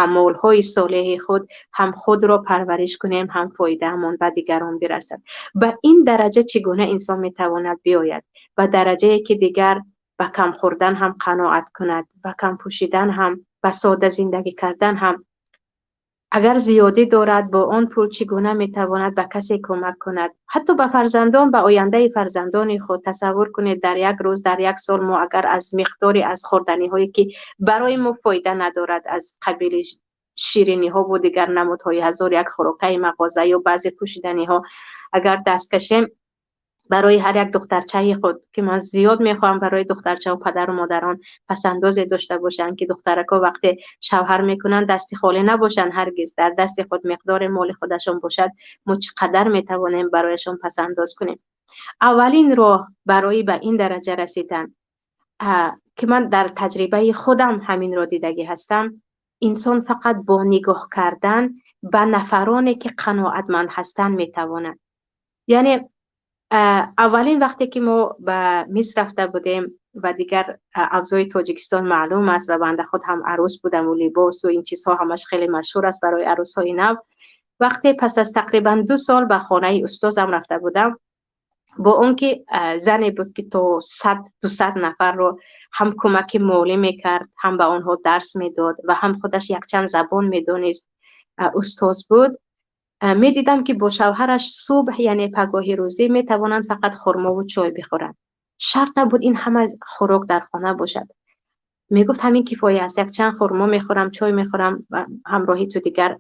аъмолҳои солеҳи худ ҳам худро парвариш кунем, ҳам фоидаамон ба дигарон бирасад. Ба ин дараҷа чӣ гуна инсон метавонад биёяд? Ба дараҷае ки дигар ба кам хӯрдан ҳам қаноат кунад, ба кам пӯшидан ҳам, ба сода зиндагӣ кардан ҳам. Агар зиёдӣ дорад, бо он пул чӣ гуна метавонад ба касе кӯмак кунад, ҳатто ба фарзандон, ба ояндаи фарзандони худ. Тасаввур кунед, дар як рӯз, дар як сол мо агар аз миқдори аз хӯрданиҳое ки барои мо фоида надорад, аз қабили шириниҳову дигар намудҳои 1001 хӯрокаи мағоза ё баъзе пӯшиданиҳо агар даст кашем, барои ҳар як духтарчаи худ, ки ман зиёд мехоҳам барои духтарчаҳо падару модарон пасандозе дошта бошанд, ки духтарако вақте шавҳар мекунанд дасти холӣ набошанд, ҳаргиз дар дасти худ миқдори моли худашон бошад, мо чӣ қадар метавонем барояшон пасандоз кунем. Аввалин роҳ барои ба ин дараҷа расидан, ки ман дар таҷрибаи худам ҳаминро дидагӣ ҳастам, инсон фақат бо нигоҳ кардан ба нафароне ки қаноатманд ҳастанд метавонад. Яъне аввалин вақте ки мо ба Миср рафта будем ва дигар авзои Тоҷикистон маълум аст ва банда худ ҳам арӯс будам ва либос ва ин чизҳо ҳамаш хеле машҳур аст барои арӯсҳои нав. Вақте пас аз тақрибан 2 сол ба хонаи устозам рафта будам, бо он ки зане буд ки то 100-200 нафарро ҳам кӯмаки молӣ мекард, ҳам ба онҳо дарс медод ва ҳам худаш якчанд забон медонист, устоз буд. Медидам ки бо шавҳараш субҳ, яъне пагоҳи рӯзӣ, метавонанд фақат хурмову чой бихӯранд. Шарт набуд ин ҳама хӯрок дар хона бошад. Мегуфт ҳамин кифоя аст, якчанд хурмо мехӯрам, чой мехӯрам ва ҳамроҳи ту дигар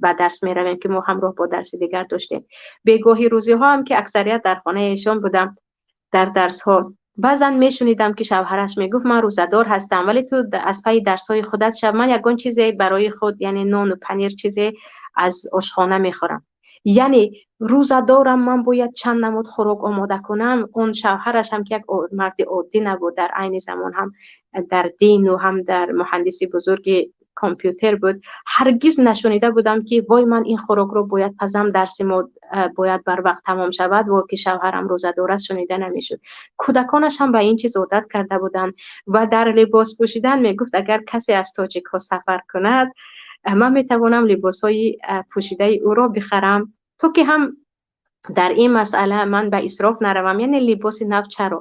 ба дарс меравем, ки мо ҳамроҳ бо дарси дигар доштем. Бегоҳи рӯзиҳо ҳам ки аксарият дар хонаи эшон будам дар дарсҳо, баъзан мешунидам ки шавҳараш мегуфт ман рӯзадор ҳастам, вале ту аз пайи дарсҳои худат шав, ман ягон чизе барои худ, яъне нону панир чизе аз ошхона мехӯрам. Яъне рӯзадорам, ман бояд чанд намуд хӯрок омода кунам. Он шавҳараш ҳам ки як марди оддӣ набуд, дар айни замон ҳам дар дину ҳам дар муҳандиси бузурги компютер буд, ҳаргиз нашунида будам ки вой ман ин хӯрокро бояд пазам, дарси мо бояд барвақт тамом шавад, во ки шавҳарам рӯзадор аст, шунида намешуд. Кӯдаконаш ҳам ба ин чиз одат карда буданд ва дар либос пӯшидан мегуфт агар касе аз тоҷикҳо сафар кунад, ман метавонам либосҳои пӯшидаи ӯро бихарам, то ки ҳам дар ин масъала ман ба исроф наравам, яъне либоси нав чаро,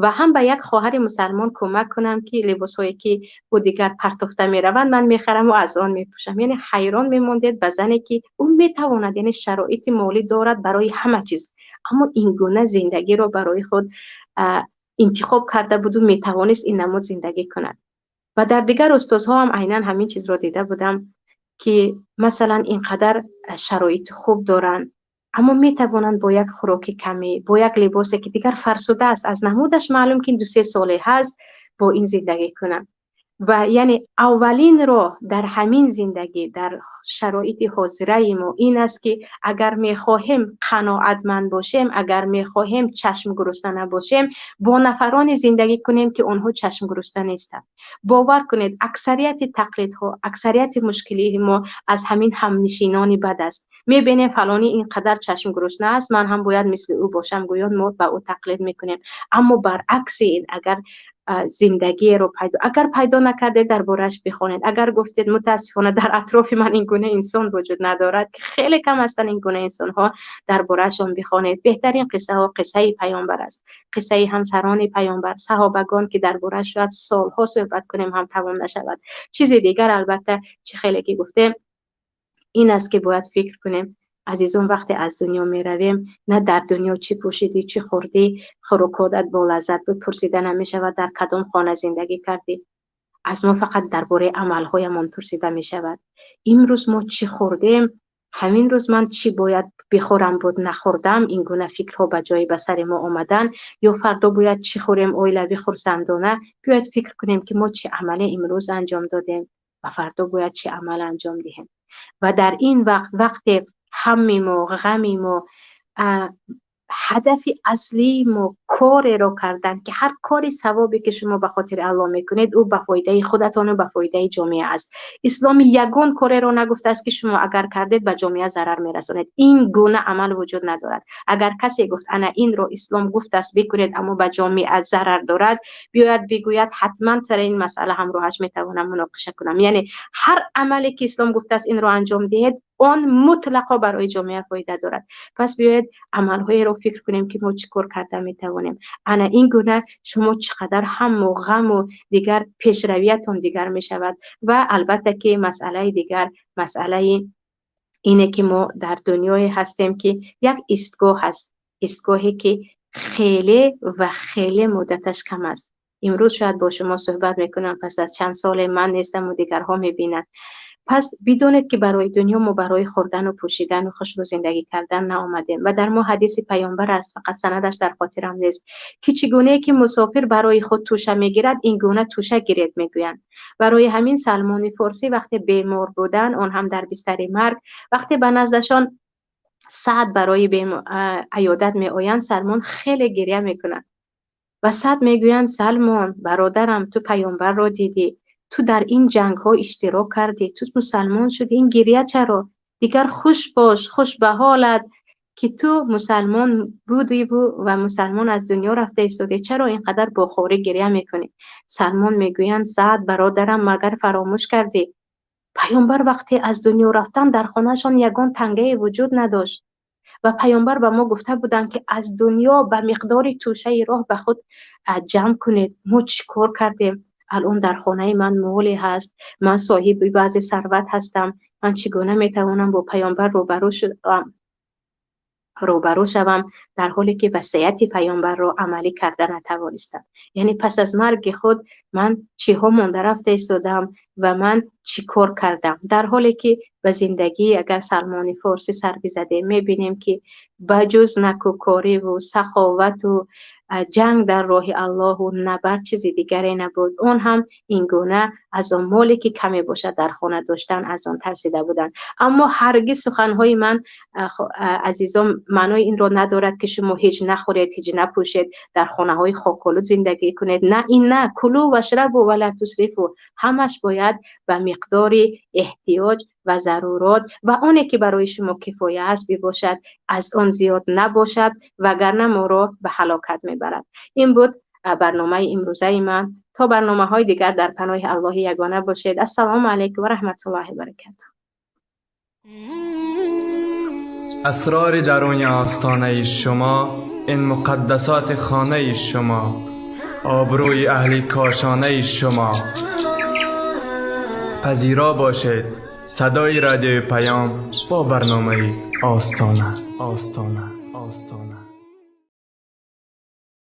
ва ҳам ба як хоҳари мусалмон кӯмак кунам ки либосҳое ки ӯ дигар партофта мераванд, ман мехарам ва аз он мепӯшам. Яъне ҳайрон мемондед ба зане ки ӯ метавонад, яъне шароити молӣ дорад барои ҳама чиз, аммо ин гуна зиндагиро барои худ интихоб карда буду метавонист ин намуд зиндагӣ кунад. Ва дар дигар устозҳо ҳам айнан ҳамин чизро дида будам ки масалан ин қадар шароити хуб доранд, аммо метавонанд бо як хӯроки камӣ, бо як либосе ки дигар фарсуда аст, аз намудаш маълум ки 2-3 соле ҳаст, бо ин зиндагӣ кунанд. Ва яъне аввалин роҳ дар ҳамин зиндагӣ, дар шароити ҳозираи мо ин аст ки агар мехоҳем қаноатманд бошем, агар мехоҳем чашмгурусна набошем, бо нафароне зиндагӣ кунем ки онҳо чашмгурусна нестанд. Бовар кунед, аксарияти тақлидҳо, аксарияти мушкилии мо аз ҳамин ҳамнишинони бад аст. Мебинем фалонӣ ин қадар чашмгурусна аст, ман ҳам бояд мисли ӯ бошам, гӯён мо ба ӯ тақлид мекунем. Аммо баръакси ин, агар зиндагиро пайдо, агар пайдо накардед, дар борааш бихонед. Агар гуфтед мутаассифона дар атрофи ман ин гуна инсон вуҷуд надорад, ки хеле кам ҳастанд ин гуна инсонҳо, дар бораашон бихонед. Беҳтарин қиссаҳо қиссаи паёмбар аст, қиссаи ҳамсарони паёмбар, саҳобагон ки дар борааш шояд солҳо суҳбат кунем ҳам тамом нашавад. Чизи дигар албатта чӣ хеле ки гуфтем ин аст ки бояд фикр кунем. Азизон, вақте аз дунё меравем, на дар дунё чӣ пӯшидӣ, чӣ хӯрдӣ, хӯрокҳоят бо лаззат буд, пурсида намешавад дар кадом хона зиндагӣ кардӣ. Аз мо фақат дар бораи амалҳоямон пурсида мешавад. Имрӯз мо чӣ хӯрдем, ҳамин рӯз ман чӣ бояд бихӯрам буд, нахӯрдам, ин гуна фикрҳо ба ҷои ба сари мо омадан, ё фардо бояд чӣ хӯрем оилавӣ хурсандона. Биёед фикр кунем ки мо чӣ амале имрӯз анҷом додем ва фардо бояд чӣ амал анҷом диҳем. Ва дар ин вақт, вақте ҳамми мо, ғами мо, ҳадафи аслии мо кореро кардан ки ҳар кори савобе ки шумо ба хотири Аллоҳ мекунед, ӯ ба фоидаи худатон ва ба фоидаи ҷомеа аст. Ислом ягон кореро нагуфтааст ки шумо агар кардед ба ҷомеа зарар мерасонед. Ин гуна амал вуҷуд надорад. Агар касе гуфт ана инро ислом гуфтааст бикунед, аммо ба ҷомеа зарар дорад, биёяд бигӯяд, ҳатман сари ин масъала ҳамроҳаш метавонам муноқиша кунам. Яъне ҳар амале ки ислом гуфтааст инро анҷом диҳед, он мутлақо барои ҷомеа фоида дорад. Пас биёед амалҳоеро фикр кунем ки мо чӣ кор карда метавонем. Ана ин гуна шумо чӣ қадар ҳамму ғаму дигар пешравиятон дигар мешавад. Ва албатта ки масъалаи дигар, масъалаи ине ки мо дар дунёе ҳастем ки як истгоҳ ҳаст, истгоҳе ки хеле ва хеле муддаташ кам аст. Имрӯз шояд бо шумо суҳбат мекунам, пас аз чанд соле ман нестам ва дигарҳо мебинанд. Пас бидонед ки барои дунё мо барои хӯрдан ва пӯшидан ва хушрӯ зиндагӣ кардан наомадем. Ва дар мо ҳадиси паёмбар аст, фақат санадаш дар хотирам нест, ки чӣ гунае ки мусофир барои худ тӯша мегирад, ин гуна тӯша гиред мегӯянд. Барои ҳамин Салмони Форсӣ вақте бемор буданд, он ҳам дар бистари марг, вақте ба наздашон Саъд барои аёдат меоянд, Салмон хеле гиря мекунад. Ва Саъд мегӯянд: Салмон, бародарам, ту паёмбарро дидӣ, ту дар ин ҷангҳо иштирок кардӣ, ту мусалмон шудӣ, ин гиря чаро? Дигар хуш бош, хуш ба ҳолат ки ту мусулмон будӣ ва мусулмон аз дунё рафта истодӣ, чаро инқадар бо хорӣ гиря мекунӣ? Салмон мегӯянд: Саъд бародарам, магар фаромӯш кардӣ? Паёмбар вақте аз дунё рафтан дар хонаашон ягон тангае вуҷуд надошт ва паёмбар ба мо гуфта буданд, ки аз дунё ба миқдори тӯшаи роҳ ба худ ҷамъ кунед. Мо чӣ кор кардем? Алон дар хонаи ман моле ҳаст, ман соҳиби баъзе сарват ҳастам, ман чӣ гуна метавонам бо паёмбар рӯбарӯ шавам, дар ҳоле ки васияти паёмбарро амалӣ карда натавонистам? Яъне пас аз марги худ ман чиҳо монда рафта истодам ва ман чӣ кор кардам? Дар ҳоле ки ба зиндагӣ агар Салмони Форсӣ сар бизадем, мебинем ки ба ҷуз накӯкорӣ ва саховат ва ҷанг дар роҳи Аллоҳ ва набард чизи дигаре набуд. Он ҳам ин гуна аз он моле ки каме бошад дар хона доштан, аз он тарсида буданд. Аммо ҳаргиз суханҳои ман, азизон, маънои инро надорад ки шумо ҳеҷ нахӯред, ҳеҷ напӯшед, дар хонаҳои хоколуд зиндагӣ кунед. На, ин на. Кулу вашрабу вала тусрифу. Ҳамаш бояд ба миқдори эҳтиёҷ ва зарурат ва оне ки барои шумо кифоя аст бибошад, аз он зиёд набошад, вагарна моро ба ҳалокат мебарад. Ин буд барномаи имрӯзаи ман. То барномаҳои дигар дар паноҳи Аллоҳи ягона бошед. Ассалому алайкум ва раҳматуллоҳи ва баракатуҳ. Асрори даруни остонаи шумо, ин муқаддасоти хонаи шумо, обрӯи аҳли кошонаи шумо. Пазиро бошед садои радиои Паём бо барномаи Остона, Остона, Остона.